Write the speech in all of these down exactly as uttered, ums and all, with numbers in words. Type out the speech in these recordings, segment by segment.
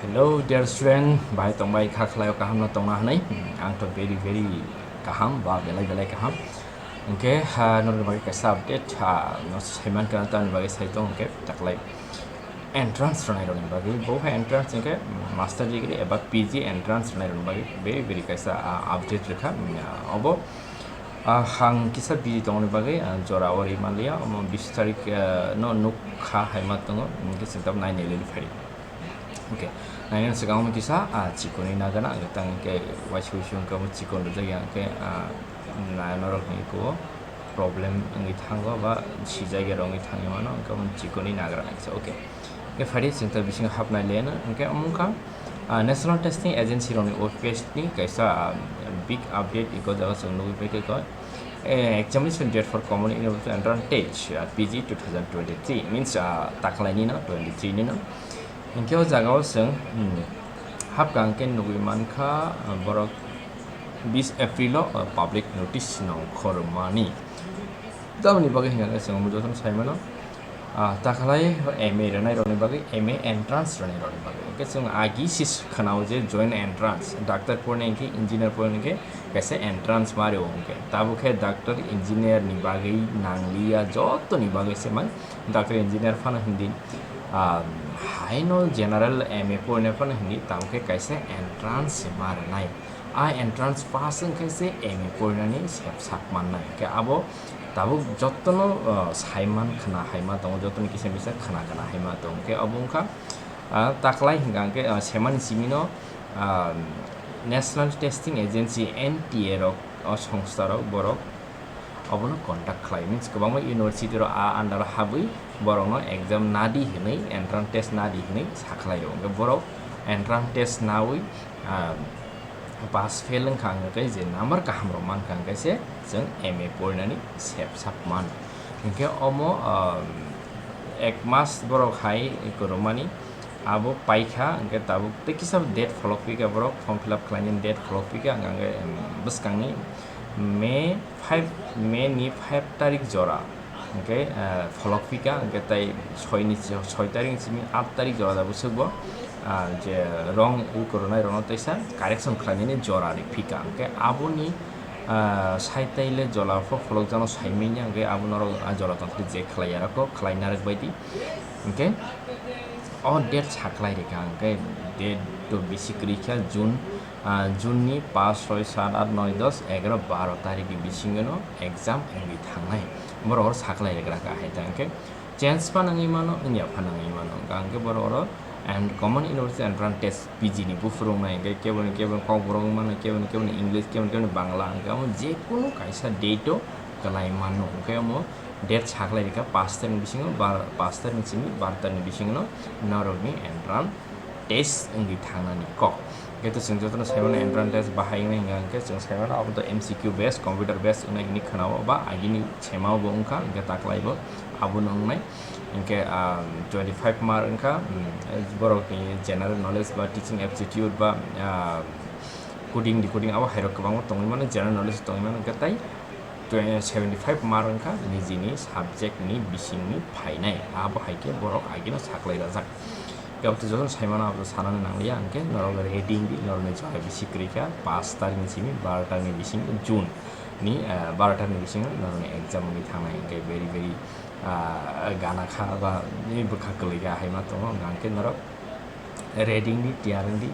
Hello dear student, bahai tongbai kha khlaio kaham no tongna hwnwi? Ang to very very kaham ba belai belai kaham. Hwnkhe, ha, norokni bagwi kaisa update, ha, no saiman kana tamni bagwi sai tong hwnkhe taklai entrance rwnairokni bagwi, bo hai entrance hwnkhe master degree eba P G entrance rwnairokni bagwi very very kaisa, ah, update rwkha, mm, ah, obo, ah, ang kisa busy tongoni bagwi, ah, jora o ri manliya, omo bis tarik, ah, no nuk kha hai ma tongo, hwnkhe chwng tabuk nai nai lili phai. Okay, nainani swkang omo kisa, ah, chikonwi nagana, ang tang khe waisa waisa wngkha omo chikon rwjak ya, hwnkhe, ah, na-, norokni eko problem wngwi thango ba sijak ya wngwi thangwi mano, hwnkhe omo chikonwi nagra nai kisa. Okay, hwnkhe phaidi chwng ta bisingo hapnai leno, hwnkhe omo wngkha, ah, National Testing Agency rokni website ni kaisa, ah, big update eko jaga chwng nugwi paikha kho. Eh, examination date for common university entrance test, ah, P G two thousand twenty-three means, ah, taklaini no, twenty-three ni no. Hwnkhe o jaga o chwng, hmm, hapkha hwnkhe nugwi mankha, ah, borok bis April o, ah, public notice no khorokmani. Tamoni bagwi hwnkhe chwng omo jotono sai mano, ah, taklai M A rwnairokni bagwi, M A entrance rwnairokni bagwi. Hwnkhe chwng agi sis khwnao je joint entrance, doctor porni hwnkhe engineer porni hwnkhe kaisa entrance ma rwo hwnkhe. Tabuk khe doctor engineer ni bagwi nangliya, jotoni bagwi se man doctor engineer phano hindi, ah, haino general M A porni phano hindi, tabuk khe kaisa entrance se ma rwnai. A entrance pass wngkhe se M A porinani sep sak mannai. Hwnkhe abo tabuk jotono, ah, saiman khna hai ma tongo, jotoni kisa misa khna khna hai ma tongo. Hwnkhe abo wngkha, ah, taklai hwnkha hwnkhe, ah, semani simi no, ah, National Testing Agency, N T A rok, o songsta rok borok obono contact khlai, means kwbangma university rok a under o habwi borokno exam nadi hwnwi, entrance test nadi hwnwi sakhlai rw. Hwnkhe borok entrance test nawi, ah, pass fail wngkha hwnkhe je number kaham rok mankha hwnkhe se chwng M A porinani sep sak mano. Hwnkhe omo, ah, ek mas borok hai kwrwngmani abo paikha, hwnkhe tabuk tei kisa date pholok phikha borok, form fill up khlainani date pholok phikha, hwnkhe, em, bwskangni May five, May ni five tarik jora, hwnkhe, eh, pholok phikha, hwnkhe tei soi ni, soi tarik ni simi aat tarik jora da bwswk bo, ah, je rong ui kwrwnai rokno teisa correction khlainani jora ri phikha, hwnkhe aboni, ah, side taile jola pho pholok jano saimanya, hwnkhe abo norok, ah, jola tongthok je khlai ya rok kho khlai narwk bai di. Hwnkhe o date sakhlai rikha, hwnkhe date to bisi kwrwi kha June, ah, June ni paanch, soi, saat, aat, noi, dos, egaroh, baro tarik ni bisingo no exam wngwi thangnai. Borok oro sakhlai rigra kha hai ta, hwnkhe change phano wngwi mano, wngya phano wngwi mano, hwnkhe borok oro and common university entrance test P G ni buphuru wngnai, hwnkhe keboni keboni Kokborok wng mano, keboni keboni English, keboni keboni Bangla, hwnkhe omo jekunu kaisa date o kwlai mano, hwnkhe omo date sakhlai rikha paanch tarik ni bisingo, bar-, paanch tarik ni simi bar tarik ni bisingo no norokni entrance test wngwi thangnani kok. Hwnkhe to chwng jotono saimano entrance test bahai wngnai hwnkha hwnkhe chwng saimano abo to M C Q based, computer based wngnai hwnwi khwnao ba agini semao bo wngkha, hwnkhe taklai bo abono wngnai. Hwnkhe, ah, twenty five mark wngkha, um, borokni general knowledge ba teaching aptitude ba, ah, coding decoding abo hairok kwbangma tongwi mano, general knowledge tongwi mano, hwnkhe tai twe-, seventy five mark wngkha nijini subject ni bisingni phainai, abo hai khe borok agino saklai rajak. Hwnkhe abo to jotono saimano abo to sanani nangliya, hwnkhe norok reading di, norokni jora bisi kwrwi kha, paanch tarik ni simi bar tarik ni bisingo June ni, eh, bar tarik ni bisingo norokni exam wngwi thangnai, hwnkhe very very, ah, gana kha ba bwkha kwlwi kha hai ma tongo, hwnkhe norok reading di, tiyar wng di.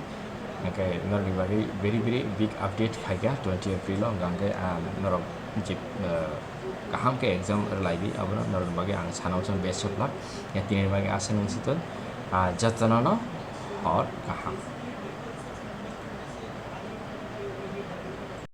Hwnkhe norokni bagwi very very big update phaikha twenty April o, hwnkhe, ah, norok je, ah, kaham khe exam rwlai di, abono norokni bagwi ang sana uchan best of luck. Ya, tini bagwi aswk nung siton, ah, jotono no hor kaham.